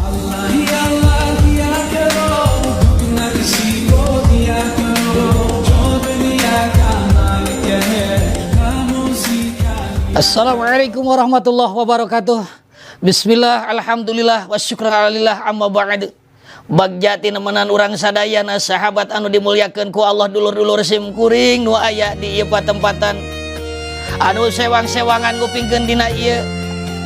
अल्लाह अल्लाह किया करो, ना किसी को दिया करो। जो दुनिया का मालिक है, खामोशी का Assalamualaikum warahmatullahi wabarakatuh. Bismillah, alhamdulillah, wa syukrulillah, amma ba'du. Bagja tinemenan urang sadayana, sahabat anu dimuliakeun ku Allah, dulur-dulur sim kuring nu aya di ieu patempatan, anu sewang-sewangan ngupingkeun dina ieu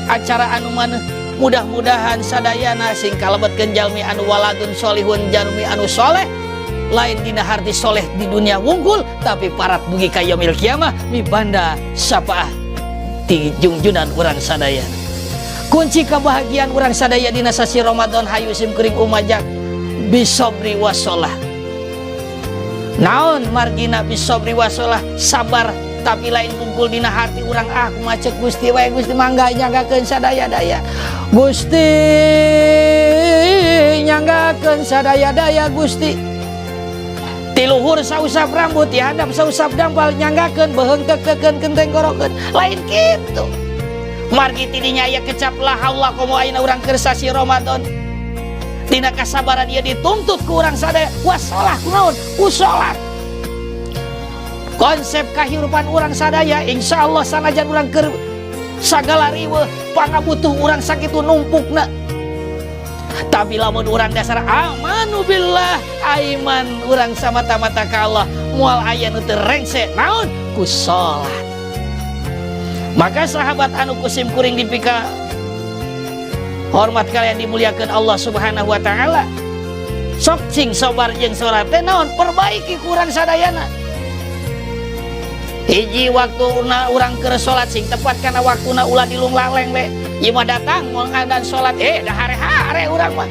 acara anu maneh, mudah-mudahan sadayana sing kalebetkeun jalmi anu waladun solihun, jalmi anu soleh, lain dina harti soleh di dunia wungkul, tapi parat bugi ka yaumil kiamah, mibanda syafaah ti jungjunan urang sadaya. Kunci kebahagiaan urang sadaya dina sasi Ramadan, hayu sim kuring umajak, bisobri wasolah. Naon margina bisobri wasolah? Sabar, tapi lain bungkul dina hati urang, ah, kumaha cek Gusti wae. Gusti mangga nyanggakeun sadaya-daya, Gusti nyanggakeun sadaya-daya, Gusti ti luhur sausap rambut, ti handap sausap dampal, nyanggakeun beuheung tekekeun tenggorokeun. Lain kitu margi tidinya aya kecap la haula. Komo ayeuna urang keur sasi Ramadan, dina kasabaran ieu dituntut ku urang sadaya wasolah. Kunaon ku salat? Konsep kahirupan urang sadaya, insyaallah sanajan urang keur sagala riweuh, pangabutuh urang sakitu numpukna, tapi lamun urang dasar amanu billah, aiman urang samata-mata ka Allah, moal aya nu teu rengse. Naon? Ku salat. Maka sahabat anu ku sim kuring dipika hormat kalian dimuliakan Allah Subhanahu wa Taala, sok cing sobar jeung salat teh naon? Perbaiki kurang sadayana. Hiji, waktuna urang keur salat sing tepat kana waktuna, ulah dilung laleng we. Ieu mah datang mau ngadan salat, eh, dah hare-hare urang mah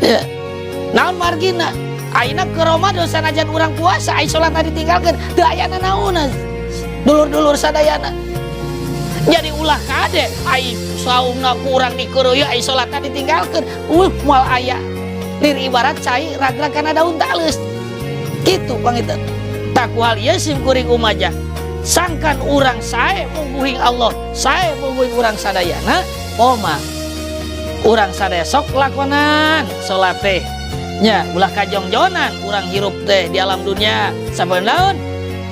ya. Naon margina? Ayeuna ke Ramadan sanajan urang puasa, ai salat ditinggalkeun, teu aya naonan, dulur-dulur sadayana. Jadi ulah kade ai saumna kurang dikeureuy, ai salatna ditinggalkeun, moal aya. Lir ibarat cai ragrag kana daun taleus kitu pangitan. Tah, ku hal ieu sim kuring umajak, sangkan urang sae mungguhing Allah, sae mungguhing urang sadayana, koma urang sadaya sok lakonan salat teh nya, ulah kajongjonan urang hirup teh di alam dunia. Sampai naon?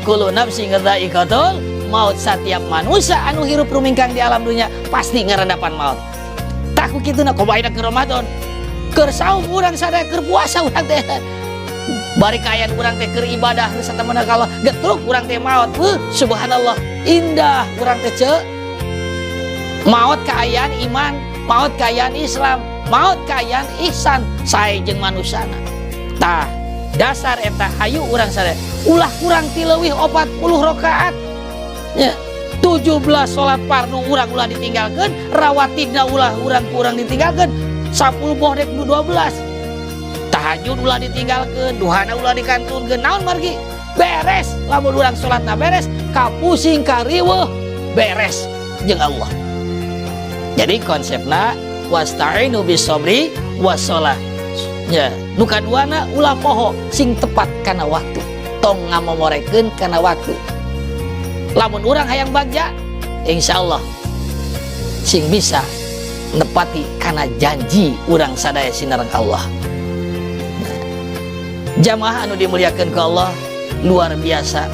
Kullu nafsin dzaiqatul maut. Setiap manusia anu hirup rumingkang di alam dunia pasti ngarendapan maut. Tah, ku kituna komo ayeuna ke Ramadan, keur saum urang sadaya, keur puasa urang teh, bari kaayaan urang teh keur ibadah nu satemena kalau getruk urang teh maut. Subhanallah, indah urang teh ceu maut kaayaan iman, maut kaayaan Islam, maut kaayaan ihsan sae jeung manusana. Tah, dasar eta hayu urang sadaya ulah kurang ti leuwih 40 rakaat nya. 17 salat fardu urang ulah ditinggalkeun, rawatibna ulah urang kurang ditinggalkeun 10, boh dek 12, tahajud ulah ditinggalkeun, duhana ulah dikantunkeun. Naon margi? Beres lamun urang salatna beres, kapusing kariweuh beres jeung Allah. Jadi konsepna wasta'inu bisobri wassalah ya. Nu kaduana, ulah poho sing tepat kana waktu, tong ngamomorekeun kana waktu. Lamun urang hayang bagja, insyaallah sing bisa nepati kana janji urang sadaya sinareng Allah. Nah, jamaah anu dimuliakan ku Allah, luar biasa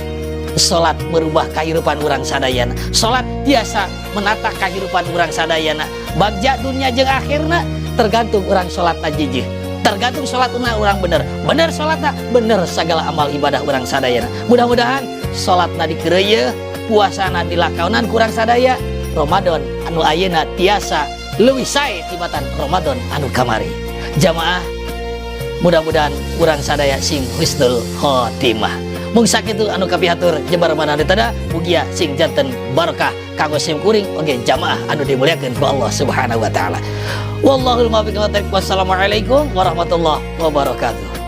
salat merubah kehidupan urang sadayana. Salat biasa menata kehidupan urang sadayana. Bagja dunia jeung akhirna tergantung urang salatna jijih, tergantung salatna urang bener bener, salatna bener, segala amal ibadah urang sadayana. Mudah-mudahan salatna dikeureuyeun, puasana dilakonan ku urang sadaya, Ramadan anu ayeuna tiasa leuwih sae tibatan Ramadan anu kamari. Jamaah, mudah-mudahan urang sadaya sing husnul khotimah. Mung sakitu anu kapihatur, jembar mana tada, mugia sing janten barokah kanggo sim kuring oge jamaah anu dimuliakeun ku Allah Subhanahu wa Taala. Wallahul muwaffiq. Wassalamualaikum warahmatullahi wabarakatuh.